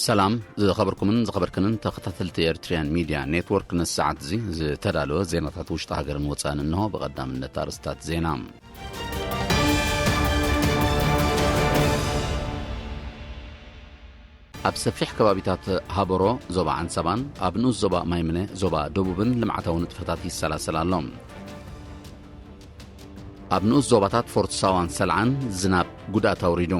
ሰላም ዝኸበርኩምን ዝኸበርክንን ተኸታተልቲ ኤርትርያን ሚድያ ኔትወርክ፣ ንሰዓት እዚ ዝተዳለወ ዜናታት ውሽጢ ሃገርን ወፃእን እንሆ። ብቐዳምነት ኣርእስታት ዜና። ኣብ ሰፊሕ ከባቢታት ሃበሮ ዞባ ዓንሰባን ኣብ ንኡስ ዞባ ማይምነ ዞባ ደቡብን ልምዓታዊ ንጥፈታት ይሰላሰል ኣሎ። ኣብ ንኡስ ዞባታት ፎርት ሳዋን ሰልዓን ዝናብ ጉድኣት ኣውሪዱ።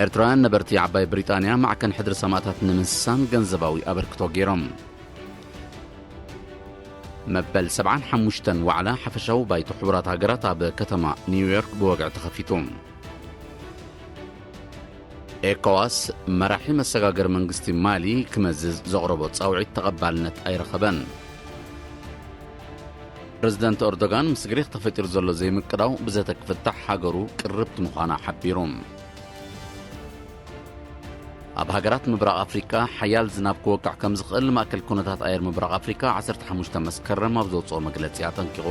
ኤርትራውያን ነበርቲ ዓባይ ብሪጣንያ ማዕከን ሕድሪ ሰማእታት ንምስሳን ገንዘባዊ ኣበርክቶ ገይሮም። መበል ሰብዓን ሓሙሽተን ዋዕላ ሓፈሻዊ ባይቶ ሕቡራት ሃገራት ኣብ ከተማ ኒውዮርክ ብወግዒ ተኸፊቱ። ኤኮዋስ መራሒ መሰጋገሪ መንግስቲ ማሊ ክመዝዝ ዘቕረቦ ጻውዒት ተቐባልነት ኣይረኸበን። ፕረዚደንት ኤርዶጋን ምስ ግሪኽ ተፈጢሩ ዘሎ ዘይምቅዳው ብዘተ ክፍታሕ ሃገሩ ቅርብቲ ምዃና ሓቢሩ። ኣብ ሃገራት ምብራቕ ኣፍሪቃ ሓያል ዝናብ ክወቅዕ ከም ዝኽእል ማእከል ኩነታት ኣየር ምብራቕ ኣፍሪቃ ዓሰርተ ሓሙሽተ መስከረም ኣብ ዘውፅኦ መግለጺ ኣጠንቂቑ።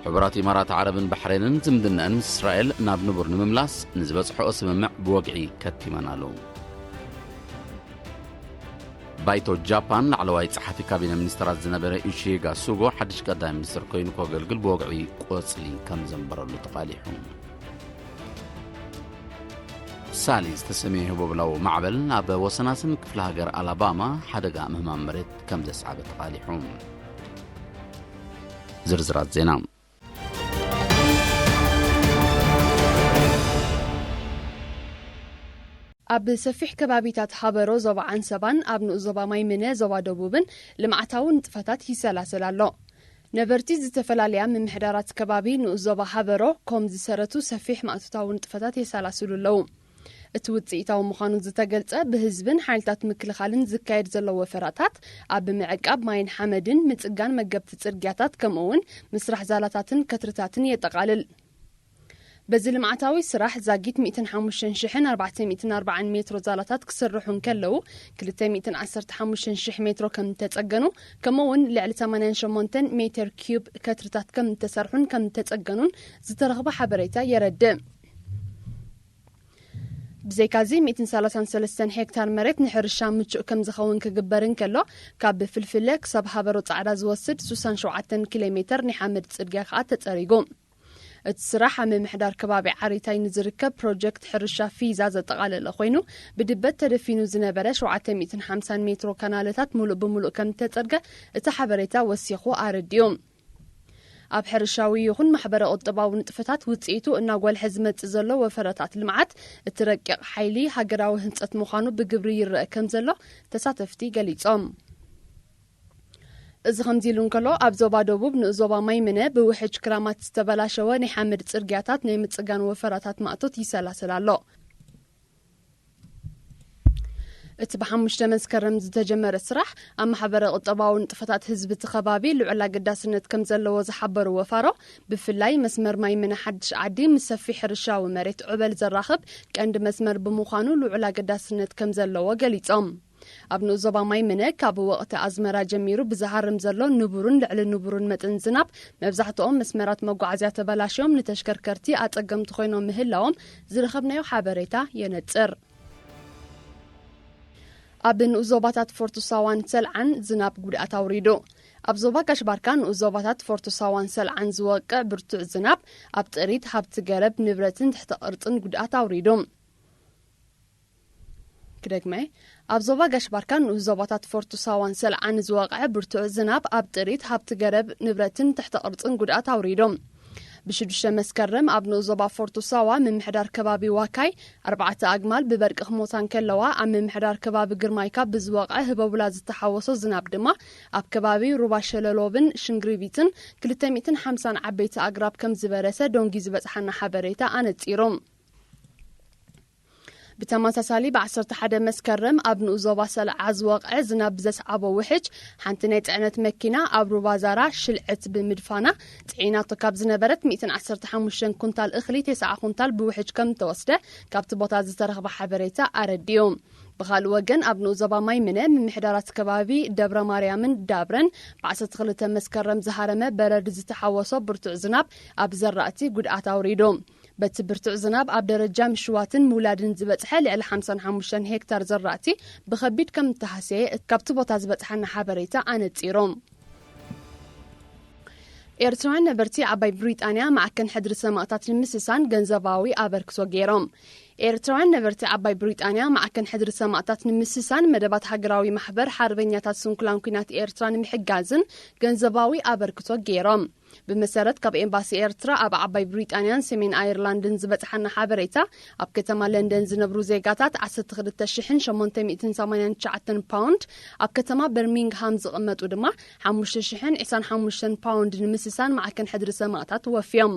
ሕቡራት ኢማራት ዓረብን ባሕሬንን ዝምድናኣን ምስ እስራኤል ናብ ንቡር ንምምላስ ንዝበጽሕኦ ስምምዕ ብወግዒ ከቲመን ኣለዉ። ባይቶ ጃፓን ላዕለዋይ ጸሓፊ ካቢነ ሚኒስተራት ዝነበረ ኢሺጋ ሱጎ ሓድሽ ቀዳማይ ሚኒስትር ኮይኑ ከገልግል ብወግዒ ቆጽሊ ከም ዘንበረሉ ተቓሊሑ። ሳሊ ዝተሰምየ ህቦብላዊ ማዕበል ኣብ ወሰናስን ክፍለ ሃገር ኣላባማ ሓደጋ ምህማም መሬት ከም ዘስዓበ ተቓሊሑ። ዝርዝራት ዜና። ኣብ ሰፊሕ ከባቢታት ሃበሮ ዞባ ዓንሰባን ኣብ ንኡስ ዞባ ማይምነ ዞባ ደቡብን ልምዓታዊ ንጥፈታት ይሰላሰል ኣሎ። ነበርቲ ዝተፈላለያ ምምሕዳራት ከባቢ ንኡስ ዞባ ሃበሮ ኮም ዝሰረቱ ሰፊሕ ማእቶታዊ ንጥፈታት የሰላስሉ ኣለዉ። እቲ ውፅኢታዊ ምዃኑ ዝተገልጸ ብህዝብን ሓይልታት ምክልኻልን ዝካየድ ዘሎ ወፈራታት ኣብ ምዕቃብ ማይን ሓመድን ምጽጋን መገብቲ ጽርግያታት ከምኡ እውን ምስራሕ ዛላታትን ከትርታትን የጠቓልል። በዚ ልምዓታዊ ስራሕ ዛጊት ሚእትን ሓሙሽተን ሽሕን ኣርባዕተ ሚእትን ኣርባዓን ሜትሮ ዛላታት ክስርሑ እንከለዉ፣ ክልተ ሚእትን ዓሰርተ ሓሙሽተን ሽሕ ሜትሮ ከም እተጸገኑ፣ ከምኡ እውን ልዕሊ ሰማንያን ሸሞንተን ሜትር ኪዩብ ከትርታት ከም እተሰርሑን ከም እተጸገኑን ዝተረኽበ ሓበሬታ የረድእ። ብዘይካዚ፣ ሚእትን ሰላሳን ሰለስተን ሄክታር መሬት ንሕርሻ ምቹእ ከም ዝኸውን ክግበር እንከሎ፣ ካብ ፍልፍለ ክሳብ ሃበሮ ጻዕዳ ዝወስድ ሱሳን ሸውዓተን ኪሎ ሜትር ናይ ሓመድ ጽርግያ ከኣ ተጸሪጉ። እቲ ስራሕ ኣብ ምምሕዳር ከባቢ ዓሪታይ ንዝርከብ ፕሮጀክት ሕርሻ ፊዛ ዘጠቓለለ ኮይኑ፣ ብድበት ተደፊኑ ዝነበረ ሸውዓተ ሚእትን ሓምሳን ሜትሮ ካናለታት ሙሉእ ብሙሉእ ከም እተጸርገ እቲ ሓበሬታ ወሲኹ ኣረዲኡ። ኣብ ሕርሻዊ ይኹን ማሕበረ ቁጠባዊ ንጥፈታት ውጽኢቱ እናጎልሐ ዝመጽእ ዘሎ ወፈረታት ልምዓት፣ እቲ ረቂቕ ሓይሊ ሃገራዊ ህንጸት ምዃኑ ብግብሪ ይረአ ከም ዘሎ ተሳተፍቲ ገሊጾም። እዚ ከምዚ ኢሉ እንከሎ፣ ኣብ ዞባ ደቡብ ንኡስ ዞባ ማይምነ ብውሕጅ ክራማት ዝተበላሸወ ናይ ሓመድ ጽርግያታት ናይ ምጽጋን ወፈራታት ማእቶት ይሰላሰል ኣሎ። እቲ ብሓሙሽተ መስከረም ዝተጀመረ ስራሕ፣ ኣብ ማሕበረ ቁጠባዊ ንጥፈታት ህዝቢ እቲ ከባቢ ልዑል ኣገዳስነት ከም ዘለዎ ዝሓበሩ ወፋሮ፣ ብፍላይ መስመር ማይምነ ሓድሽ ዓዲ ምስ ሰፊሕ ሕርሻዊ መሬት ዑበል ዘራኽብ ቀንዲ መስመር ብምዃኑ ልዑል ኣገዳስነት ከም ዘለዎ ገሊጾም። ኣብ ንኡስ ዞባ ማይምነ ካብ ወቕቲ ኣዝመራ ጀሚሩ ብዝሃርም ዘሎ ንቡርን ልዕሊ ንቡርን መጠን ዝናብ፣ መብዛሕትኦም መስመራት መጓዓዝያ ተበላሽዮም ንተሽከርከርቲ ኣጸገምቲ ኮይኖም ምህላዎም ዝረኸብናዮ ሓበሬታ የነጽር። ኣብ ንኡስ ዞባታት ፎርቱ ሳዋን ሰልዓን ዝናብ ጉድኣት ኣውሪዱ። ኣብ ዞባ ጋሽ ባርካ ንኡስ ዞባታት ፎርቱ ሳዋን ሰልዓን ዝወቅዕ ብርቱዕ ዝናብ ኣብ ጥሪት፣ ሃብቲ ገረብ፣ ንብረትን ትሕተ ቅርጽን ጉድኣት ኣውሪዱ። ክደግመ፣ ኣብ ዞባ ጋሽ ባርካ ንኡስ ዞባታት ፎርቱ ሳዋን ሰልዓን ዝወቅዐ ብርቱዕ ዝናብ ኣብ ጥሪት፣ ሃብቲ ገረብ፣ ንብረትን ትሕተ ቅርጽን ጉድኣት ኣውሪዱ። ብሽዱሽተ መስከረም ኣብ ንኡስ ዞባ ፎርቱ ሳዋ ምምሕዳር ከባቢ ዋካይ ኣርባዕተ ኣግማል ብበርቂ ክሞታ እንከለዋ፣ ኣብ ምምሕዳር ከባቢ ግርማይካ ብዝወቕዐ ህቦብላ ዝተሓወሶ ዝናብ ድማ ኣብ ከባቢ ሩባ ሸለሎብን ሽንግሪቢትን ክልተ ሚእትን ሓምሳን ዓበይቲ ኣግራብ ከም ዝበረሰ ዶንጊ ዝበጽሓና ሓበሬታ ኣነጺሩ። ብተመሳሳሊ፣ ብ ዓሰርተ ሓደ መስከረም ኣብ ንኡስ ዞባ ሰልዓ ዝወቕዐ ዝናብ ብዘስዓቦ ውሕጅ፣ ሓንቲ ናይ ጽዕነት መኪና ኣብ ሩባ ዛራ ሽልዕት ብምድፋና፣ ጽዒናቶ ካብ ዝነበረት ሚእትን ዓሰርተ ሓሙሽተን ኩንታል እኽሊ፣ ተስዓ ኩንታል ብውሕጅ ከም እተወስደ ካብቲ ቦታ ዝተረኽበ ሓበሬታ ኣረዲኡ። ብኻልእ ወገን፣ ኣብ ንኡስ ዞባ ማይምነ ምምሕዳራት ከባቢ ደብረ ማርያምን ዳብረን፣ ብ ዓሰርተ ክልተ መስከረም ዝሃረመ በረድ ዝተሓወሶ ብርቱዕ ዝናብ ኣብ ዘራእቲ ጉድኣት ኣውሪዱ። በቲ ብርቱዕ ዝናብ ኣብ ደረጃ ምሽዋትን ምውላድን ዝበጽሐ ልዕሊ ሓምሳን ሓሙሽተን ሄክታር ዘራእቲ ብኸቢድ ከም እተሃሰየ ካብቲ ቦታ ዝበጽሓና ሓበሬታ ኣነጺሮም። ኤርትራውያን ነበርቲ ዓባይ ብሪጣንያ ማዕከን ሕድሪ ሰማእታት ንምስሳን ገንዘባዊ ኣበርክቶ ገይሮም። ኤርትራውያን ነበርቲ ዓባይ ብሪጣንያ ማዕከን ሕድሪ ሰማእታት ንምስሳን መደባት ሃገራዊ ማሕበር ሓርበኛታት ስንኩላን ኲናት ኤርትራ ንምሕጋዝን ገንዘባዊ ኣበርክቶ ገይሮም። ብመሰረት ካብ ኤምባሲ ኤርትራ ኣብ ዓባይ ብሪጣንያን ሰሜን ኣየርላንድን ዝበጽሓና ሓበሬታ፣ ኣብ ከተማ ለንደን ዝነብሩ ዜጋታት ዓሰርተ ክልተ ሽሕን ሸሞንተ ሚእትን ሰማንያን ትሽዓተን ፓውንድ፣ ኣብ ከተማ በርሚንግሃም ዝቕመጡ ድማ ሓሙሽተ ሽሕን ዕስራን ሓሙሽተን ፓውንድ ንምስሳን ማዕከን ሕድሪ ሰማእታት ወፍዮም።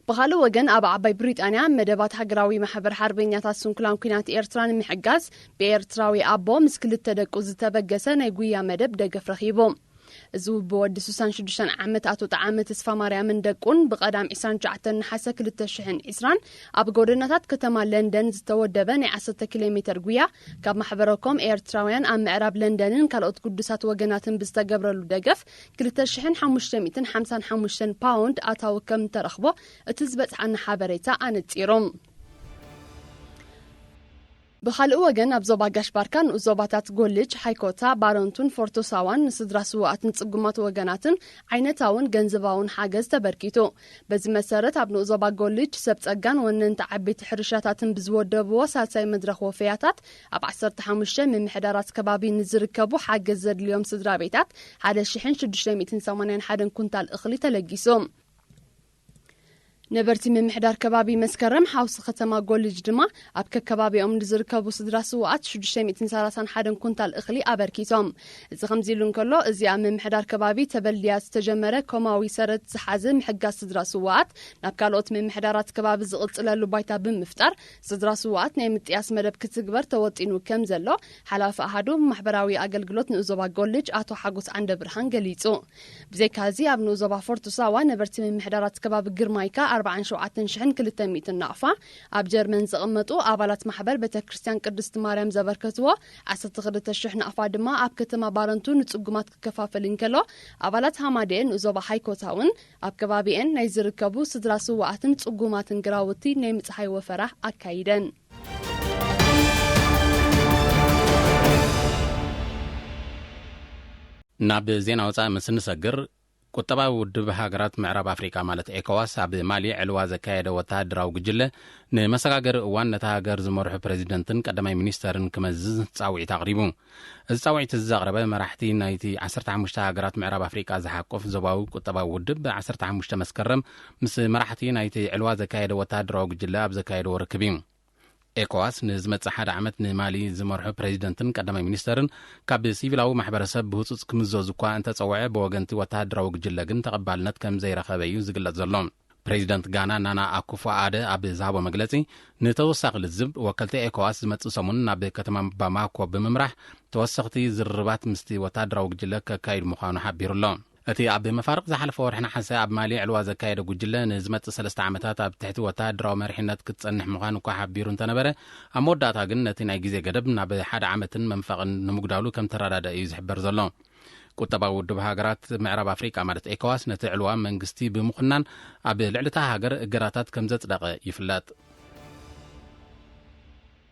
ብኻልእ ወገን ኣብ ዓባይ ብሪጣንያ መደባት ሃገራዊ ማሕበር ሓርበኛታት ስንኩላን ኲናት ኤርትራ ንምሕጋዝ ብኤርትራዊ ኣቦ ምስ ክልተ ደቁ ዝተበገሰ ናይ ጉያ መደብ ደገፍ ረኺቡ። እዚ ብወዲ ስሳን ሽዱሽተን ዓመት ኣቶ ጠዓመ ተስፋ ማርያምን ደቁን ብቐዳም ዕስራን ትሽዓተን ነሓሰ ክልተ ሽሕን ዕስራን ኣብ ጎደናታት ከተማ ለንደን ዝተወደበ ናይ ዓሰርተ ኪሎ ሜተር ጉያ ካብ ማሕበረኮም ኤርትራውያን ኣብ ምዕራብ ለንደንን ካልኦት ግዱሳት ወገናትን ብዝተገብረሉ ደገፍ ክልተ ሽሕን ሓሙሽተ ሚእትን ሓምሳን ሓሙሽተን ፓውንድ ኣታዊ ከም እተረኽቦ እቲ ዝበጽሓና ሓበሬታ ኣነጺሩ። ብኻልእ ወገን ኣብ ዞባ ጋሽ ባርካ ንኡስ ዞባታት ጎልጅ፣ ሓይኮታ፣ ባረንቱን ፎርቶሳዋን ንስድራ ስውኣትን ጽጉማት ወገናትን ዓይነታውን ገንዘባውን ሓገዝ ተበርኪቱ። በዚ መሰረት ኣብ ንኡስ ዞባ ጎልጅ ሰብ ጸጋን ወነንቲ ዓበይቲ ሕርሻታትን ብዝወደብዎ ሳልሳይ መድረኽ ወፈያታት ኣብ ዓሰርተ ሓሙሽተ ምምሕዳራት ከባቢ ንዝርከቡ ሓገዝ ዘድልዮም ስድራ ቤታት ሓደ ሽሕን ሽዱሽተ ሚእትን ሰማንያን ሓደን ኩንታል እኽሊ ተለጊሱ። ነበርቲ ምምሕዳር ከባቢ መስከረም ሓውሲ ከተማ ጎልጅ ድማ ኣብ ከከባቢኦም ንዝርከቡ ስድራ ስውኣት ሽዱሽተ ሚእትን ሰላሳን ሓደን ኩንታል እኽሊ ኣበርኪቶም። እዚ ከምዚ ኢሉ እንከሎ፣ እዚ ኣብ ምምሕዳር ከባቢ ተበልድያ ዝተጀመረ ኮማዊ ሰረት ዝሓዘ ምሕጋዝ ስድራ ስውኣት ናብ ካልኦት ምምሕዳራት ከባቢ ዝቕጽለሉ ባይታ ብምፍጣር ስድራ ስውኣት ናይ ምጥያስ መደብ ክትግበር ተወጢኑ ከም ዘሎ ሓላፊ ኣሃዱ ማሕበራዊ ኣገልግሎት ንኡስ ዞባ ጎልጅ ኣቶ ሓጎስ ዓንደብርሃን ገሊጹ። ብዘይካዚ ኣብ ንኡስ ዞባ ፎርቶ ሳዋ ነበርቲ ምምሕዳራት ከባቢ ግርማይካ ኣርባዓን ሸውዓተን ሽሕን ክልተ ሚእትን ናቕፋ፣ ኣብ ጀርመን ዝቕመጡ ኣባላት ማሕበር ቤተ ክርስቲያን ቅድስቲ ማርያም ዘበርከትዎ ዓሰርተ ክልተ ሽሕ ናቕፋ ድማ ኣብ ከተማ ባረንቱ ንጽጉማት ክከፋፈል እንከሎ፣ ኣባላት ሃማደኤ ንኡስ ዞባ ሃይኮታ እውን ኣብ ከባቢኤን ናይ ዝርከቡ ስድራ ስውኣትን ጽጉማትን ግራውቲ ናይ ምጽሓይ ወፈራ ኣካይደን። ናብ ዜና ወጻኢ ምስ እንሰግር፣ ቁጠባዊ ውድብ ሃገራት ምዕራብ ኣፍሪቃ ማለት ኤኮዋስ ኣብ ማሊ ዕልዋ ዘካየደ ወተሃደራዊ ጉጅለ ንመሰጋገሪ እዋን ነታ ሃገር ዝመርሑ ፕሬዚደንትን ቀዳማይ ሚኒስተርን ክመዝዝ ጻውዒት ኣቕሪቡ። እዚ ጻውዒት እዚ ዘቕረበ መራሕቲ ናይቲ ዓሰርተ ሓሙሽተ ሃገራት ምዕራብ ኣፍሪቃ ዝሓቁፍ ዞባዊ ቁጠባዊ ውድብ ብ ዓሰርተ ሓሙሽተ መስከረም ምስ መራሕቲ ናይቲ ዕልዋ ዘካየደ ወተሃደራዊ ጉጅለ ኣብ ዘካየድዎ ርክብ እዩ። ኤኮዋስ ንዝመጽእ ሓደ ዓመት ንማሊ ዝመርሑ ፕሬዚደንትን ቀዳማይ ሚኒስተርን ካብ ሲቪላዊ ማሕበረሰብ ብህጹጽ ክምዘዙ እኳ እንተጸውዐ፣ ብወገንቲ ወተሃደራዊ ጉጅለ ግን ተቐባልነት ከም ዘይረኸበ እዩ ዝግለጽ ዘሎ። ፕሬዚደንት ጋና ናና ኣኩፎ ኣደ ኣብ ዝሃቦ መግለጺ፣ ንተወሳኺ ልዝብ ወከልቲ ኤኮዋስ ዝመጽእ ሰሙን ናብ ከተማ ባማኮ ብምምራሕ ተወሰኽቲ ዝርርባት ምስቲ ወተሃደራዊ ጉጅለ ከካይድ ምዃኑ ሓቢሩ ኣሎ። እቲ ኣብ መፋርቕ ዝሓለፈ ወርሒ ነሓሰ ኣብ ማሊ ዕልዋ ዘካየደ ጉጅለ ንዝመጽእ ሰለስተ ዓመታት ኣብ ትሕቲ ወተሃደራዊ መሪሕነት ክትጸንሕ ምዃኑ እኳ ሓቢሩ እንተነበረ፣ ኣብ መወዳእታ ግን ነቲ ናይ ግዜ ገደብ ናብ ሓደ ዓመትን መንፈቕን ንምጉዳሉ ከም ተረዳደ እዩ ዝሕበር ዘሎ። ቁጠባዊ ውድብ ሃገራት ምዕራብ ኣፍሪቃ ማለት ኤኮዋስ ነቲ ዕልዋ መንግስቲ ብምኹናን ኣብ ልዕሊ እታ ሃገር እገዳታት ከም ዘጽደቐ ይፍለጥ።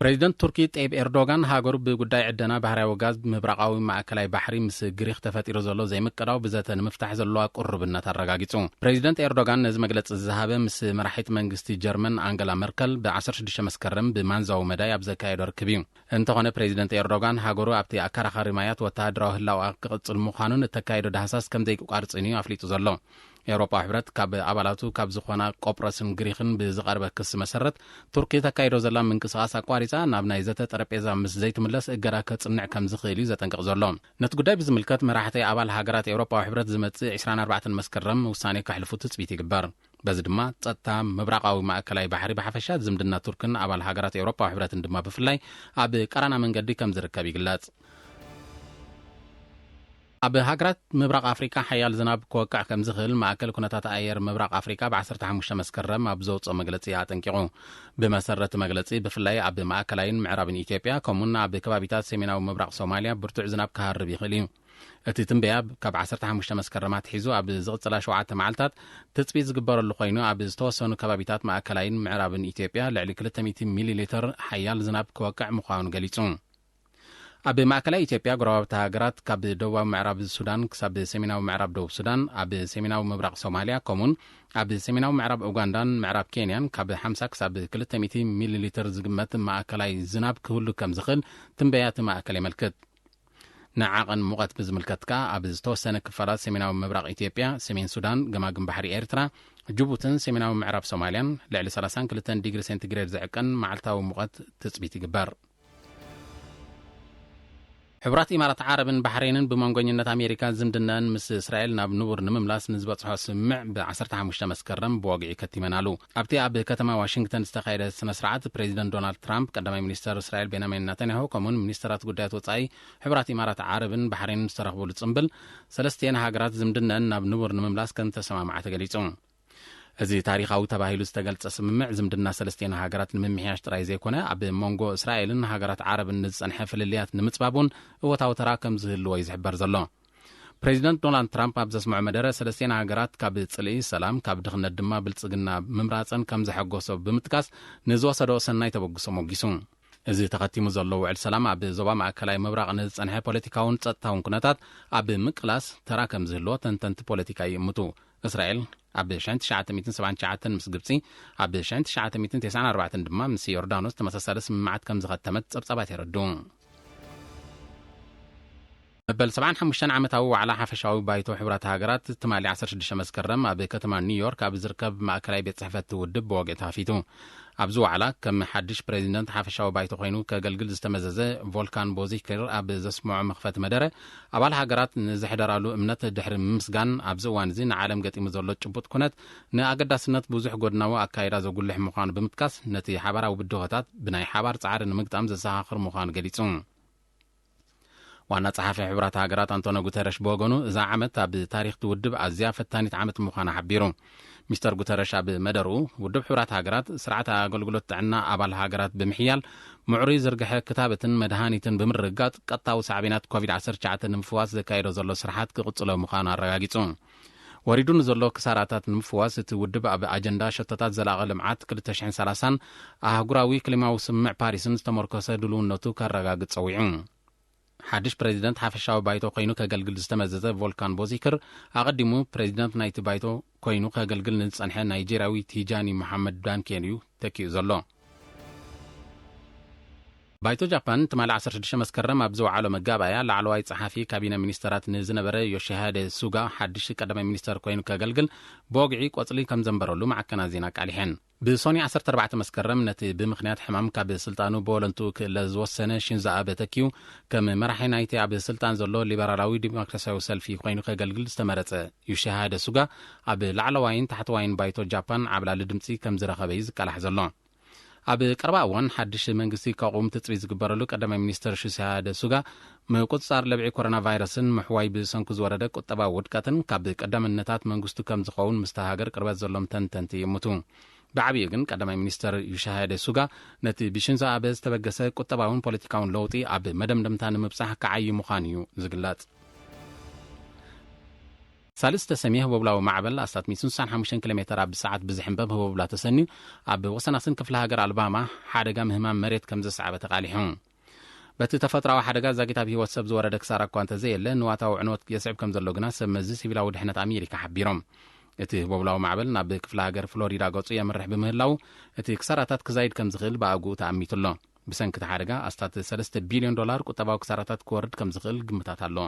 ፕሬዚደንት ቱርኪ ጠይብ ኤርዶጋን ሃገሩ ብጉዳይ ዕደና ባህርያዊ ጋዝ ምብራቓዊ ማእከላይ ባሕሪ ምስ ግሪኽ ተፈጢሩ ዘሎ ዘይምቅዳው ብዘተ ንምፍታሕ ዘለዋ ቅሩብነት ኣረጋጊጹ። ፕሬዚደንት ኤርዶጋን ነዚ መግለጺ ዝሃበ ምስ መራሒት መንግስቲ ጀርመን ኣንገላ መርከል ብ ዓሰርተ ሽዱሽተ መስከረም ብማንዛዊ መዳይ ኣብ ዘካየዶ ርክብ እዩ። እንተኾነ ፕሬዚደንት ኤርዶጋን ሃገሩ ኣብቲ ኣከራኻሪ ማያት ወተሃደራዊ ህላውኣ ክቕጽል ምዃኑን እተካየዶ ዳህሳስ ከም ዘይቋርጽን እዩ ኣፍሊጡ ዘሎ። ኤውሮጳዊ ሕብረት ካብ ኣባላቱ ካብ ዝኾና ቆጵረስን ግሪኽን ብዝቐረበ ክሲ መሰረት፣ ቱርኪ ተካይዶ ዘላ ምንቅስቓስ ኣቋሪጻ ናብ ናይ ዘተ ጠረጴዛ ምስ ዘይትምለስ እገዳ ከጽንዕ ከም ዝኽእል እዩ ዘጠንቅቕ ዘሎ። ነቲ ጉዳይ ብዝምልከት መራሕቲ ኣባል ሃገራት ኤውሮጳዊ ሕብረት ዝመጽእ ዕስራን ኣርባዕተን መስከረም ውሳኔ ከሕልፉ ትጽቢት ይግበር። በዚ ድማ ጸጥታ ምብራቓዊ ማእከላይ ባሕሪ ብሓፈሻ፣ ዝምድና ቱርክን ኣባል ሃገራት ኤውሮጳዊ ሕብረትን ድማ ብፍላይ ኣብ ቀራና መንገዲ ከም ዝርከብ ይግለጽ። ኣብ ሃገራት ምብራቕ ኣፍሪቃ ሓያል ዝናብ ክወቅዕ ከም ዝኽእል ማእከል ኩነታት ኣየር ምብራቕ ኣፍሪቃ ብ ዓሰርተ ሓሙሽተ መስከረም ኣብ ዘውጽኦ መግለጺ ኣጠንቂቑ። ብመሰረት መግለጺ፣ ብፍላይ ኣብ ማእከላይን ምዕራብን ኢትዮጵያ፣ ከምኡውን ኣብ ከባቢታት ሰሜናዊ ምብራቕ ሶማልያ ብርቱዕ ዝናብ ክሃርብ ይኽእል እዩ። እቲ ትንበያ ካብ ዓሰርተ ሓሙሽተ መስከረም ኣትሒዙ ኣብ ዝቕጽላ ሸውዓተ መዓልታት ትጽቢት ዝግበረሉ ኮይኑ፣ ኣብ ዝተወሰኑ ከባቢታት ማእከላይን ምዕራብን ኢትዮጵያ ልዕሊ ክልተ ሚእቲ ሚሊ ሊትር ሓያል ዝናብ ክወቅዕ ምዃኑ ገሊጹ። ኣብ ማእከላይ ኢትዮጵያ፣ ጎረባብቲ ሃገራት ካብ ደቡባዊ ምዕራብ ሱዳን ክሳብ ሰሜናዊ ምዕራብ ደቡብ ሱዳን፣ ኣብ ሰሜናዊ ምብራቕ ሶማልያ፣ ከምኡን ኣብ ሰሜናዊ ምዕራብ ኡጋንዳን ምዕራብ ኬንያን ካብ ሓምሳ ክሳብ ክልተ ሚእቲ ሚሊ ሊትር ዝግመት ማእከላይ ዝናብ ክህሉ ከም ዝኽእል ትንበያ እቲ ማእከል የመልክት። ንዓቐን ሙቐት ብዝምልከት ከኣ፣ ኣብ ዝተወሰነ ክፋላት ሰሜናዊ ምብራቕ ኢትዮጵያ፣ ሰሜን ሱዳን፣ ገማግም ባሕሪ ኤርትራ፣ ጅቡትን ሰሜናዊ ምዕራብ ሶማልያን ልዕሊ ሰላሳን ክልተን ዲግሪ ሴንቲግሬድ ዝዕቀን መዓልታዊ ሙቐት ትጽቢት ይግበር። ሕቡራት ኢማራት ዓረብን ባሕሬንን ብመንጎኝነት ኣሜሪካ ዝምድናን ምስ እስራኤል ናብ ንቡር ንምምላስ ንዝበጽሖ ስምምዕ ብ15 መስከረም ብወግዒ ከቲመናሉ። ኣብቲ ኣብ ከተማ ዋሽንግተን ዝተኻየደ ስነ ስርዓት፣ ፕሬዚደንት ዶናልድ ትራምፕ፣ ቀዳማይ ሚኒስተር እስራኤል ቤንያሚን ናታንያሁ፣ ከምኡን ሚኒስተራት ጉዳያት ወጻኢ ሕቡራት ኢማራት ዓረብን ባሕሬንን ዝተረኽቡሉ ጽምብል፣ ሰለስቲኤን ሃገራት ዝምድነን ናብ ንቡር ንምምላስ ከም ተሰማምዓ ተገሊጹ። እዚ ታሪኻዊ ተባሂሉ ዝተገልጸ ስምምዕ፣ ዝምድና ሰለስቲኤን ሃገራት ንምምሕያሽ ጥራይ ዘይኮነ፣ ኣብ መንጎ እስራኤልን ሃገራት ዓረብን ንዝጸንሐ ፍልልያት ንምጽባብ እውን እወታዊ ተራ ከም ዝህልዎ እዩ ዝሕበር ዘሎ። ፕሬዚደንት ዶናልድ ትራምፕ ኣብ ዘስምዖ መደረ፣ ሰለስቲኤን ሃገራት ካብ ጽልኢ ሰላም፣ ካብ ድኽነት ድማ ብልጽግና ምምራጸን ከም ዘሐጎሶ ብምጥቃስ፣ ንዝወሰዶ ሰናይ ተበግሶ ሞጊሱ። እዚ ተኸቲሙ ዘሎ ውዕል ሰላም፣ ኣብ ዞባ ማእከላይ ምብራቕ ንዝጸንሐ ፖለቲካውን ጸጥታውን ኩነታት ኣብ ምቅላስ ተራ ከም ዝህልዎ ተንተንቲ ፖለቲካ ይእምቱ። እስራኤል ኣብ ሸሕን ትሽዓተ ሚእትን ሰብዓን ትሽዓተን ምስ ግብጺ፣ ኣብ ሸሕን ትሽዓተ ሚእትን ተስዓን ኣርባዕተን ድማ ምስ ዮርዳኖስ ተመሳሳሊ ስምምዓት ከም ዝኸተመት ጸብጻባት የረድኡ። መበል ሰብዓን ሓሙሽተን ዓመታዊ ዋዕላ ሓፈሻዊ ባይቶ ሕቡራት ሃገራት፣ ትማሊ ዓሰርተ ሽዱሽተ መስከረም ኣብ ከተማ ኒውዮርክ ኣብ ዝርከብ ማእከላይ ቤት ጽሕፈት ውድብ ብወግዒ ተኸፊቱ። ኣብዚ ዋዕላ፣ ከም ሓድሽ ፕሬዚደንት ሓፈሻዊ ባይቶ ኮይኑ ከገልግል ዝተመዘዘ ቮልካን ቦዚክር ኣብ ዘስምዖ መኽፈቲ መደረ፣ ኣባል ሃገራት ንዘሕደራሉ እምነት ድሕሪ ምምስጋን፣ ኣብዚ እዋን እዚ ንዓለም ገጢሙ ዘሎ ጭቡጥ ኩነት ንኣገዳስነት ብዙሕ ጎድናዊ ኣካይዳ ዘጉልሕ ምዃኑ ብምጥቃስ፣ ነቲ ሓባራዊ ብድሆታት ብናይ ሓባር ጻዕሪ ንምግጣም ዘዘኻኽር ምዃኑ ገሊጹ። ዋና ጸሓፊ ሕቡራት ሃገራት ኣንቶኒ ጉተረሽ ብወገኑ፣ እዛ ዓመት ኣብ ታሪኽ እቲ ውድብ ኣዝያ ፈታኒት ዓመት ምዃና ሓቢሩ። ሚስተር ጉተረሽ ኣብ መደርኡ፣ ውድብ ሕቡራት ሃገራት ስርዓት ኣገልግሎት ጥዕና ኣባል ሃገራት ብምሕያል፣ ምዕሩይ ዝርግሐ ክታበትን መድሃኒትን ብምርግጋጽ፣ ቀጥታዊ ሳዕቤናት ኮቪድ ዓሰርተ ትሽዓተ ንምፍዋስ ዘካየዶ ዘሎ ስራሓት ክቕጽሎ ምዃኑ ኣረጋጊጹ። ወሪዱ ንዘሎ ክሳራታት ንምፍዋስ፣ እቲ ውድብ ኣብ ኣጀንዳ ሸቶታት ዘላቒ ልምዓት ክልተ ሽሕን ሰላሳን ኣህጉራዊ ክሊማዊ ስምምዕ ፓሪስን ዝተመርኮሰ ድልውነቱ ከረጋግጽ ጸዊዑ። ሓድሽ ፕሬዚደንት ሓፈሻዊ ባይቶ ኮይኑ ከገልግል ዝተመዘዘ ቮልካን ቦዚክር፣ ኣቐዲሙ ፕሬዚደንት ናይቲ ባይቶ ኮይኑ ከገልግል ንዝጸንሐ ናይጄርያዊ ቲጃኒ መሓመድ ዳንኬን እዩ ተኪኡ ዘሎ። ባይቶ ጃፓን ትማሊ ዓሰርተ ሽዱሽተ መስከረም ኣብ ዝወዓሎ መጋባእያ፣ ላዕለዋይ ጸሓፊ ካቢነ ሚኒስተራት ንዝነበረ ዮሺሃደ ሱጋ ሓድሽ ቀዳማይ ሚኒስተር ኮይኑ ከገልግል ብወግዒ ቆጽሊ ከም ዘንበረሉ ማዕከናት ዜና ኣቃሊሐን። ብሶኒ ዓሰርተ ኣርባዕተ መስከረም፣ ነቲ ብምኽንያት ሕማም ካብ ስልጣኑ ብወለንትኡ ክእለ ዝወሰነ ሺንዞ ኣበ ተኪኡ፣ ከም መራሒ ናይቲ ኣብ ስልጣን ዘሎ ሊበራላዊ ዲሞክራሲያዊ ሰልፊ ኮይኑ ከገልግል ዝተመረጸ ዮሺሃደ ሱጋ፣ ኣብ ላዕለዋይን ታሕተዋይን ባይቶ ጃፓን ዓብላሊ ድምጺ ከም ዝረኸበ እዩ ዝቃላሕ ዘሎ። ኣብ ቀረባ እዋን ሓድሽ መንግስቲ ከቑም ትጽቢት ዝግበረሉ ቀዳማይ ሚኒስተር ሺንዞ ኣበ ሱጋ፣ ምቁጽጻር ለብዒ ኮሮና ቫይረስን ምሕዋይ ብሰንኩ ዝወረደ ቁጠባዊ ውድቀትን ካብ ቀዳምነታት መንግስቱ ከም ዝኸውን ምስታ ሃገር ቅርበት ዘሎም ተንተንቲ ይእምቱ። ብዓብዩ ግን ቀዳማይ ሚኒስተር ዮሺሃደ ሱጋ ነቲ ብሺንዞ ኣበ ዝተበገሰ ቁጠባውን ፖለቲካውን ለውጢ ኣብ መደምደምታ ንምብጻሕ ክዓዪ ምዃኑ እዩ ዝግለጽ። ሳልስተ ሰሜ ህቦብላዊ ማዕበል ኣስታት ሚእትን ስሳን ሓሙሽተን ኪሎ ሜተር ኣብ ሰዓት ብዝሕንበብ ህቦብላ ተሰንዩ፣ ኣብ ወሰናስን ክፍለ ሃገር ኣልባማ ሓደጋ ምህማም መሬት ከም ዘስዓበ ተቓሊሑ። በቲ ተፈጥሮኣዊ ሓደጋ ዛጊት ኣብ ህይወት ሰብ ዝወረደ ክሳራ እኳ እንተዘየለ፣ ንዋታዊ ዕንወት የስዕብ ከም ዘሎ ግና ሰብ መዚ ሲቪላዊ ድሕነት ኣሜሪካ ሓቢሮም። እቲ ህቦብላዊ ማዕበል ናብ ክፍለ ሃገር ፍሎሪዳ ገጹ የምርሕ ብምህላው፣ እቲ ክሳራታት ክዛይድ ከም ዝኽእል ብኣግኡ ተኣሚቱ ኣሎ። ብሰንኪ እቲ ሓደጋ ኣስታት ሰለስተ ቢልዮን ዶላር ቁጠባዊ ክሳራታት ክወርድ ከም ዝኽእል ግምታት ኣሎ።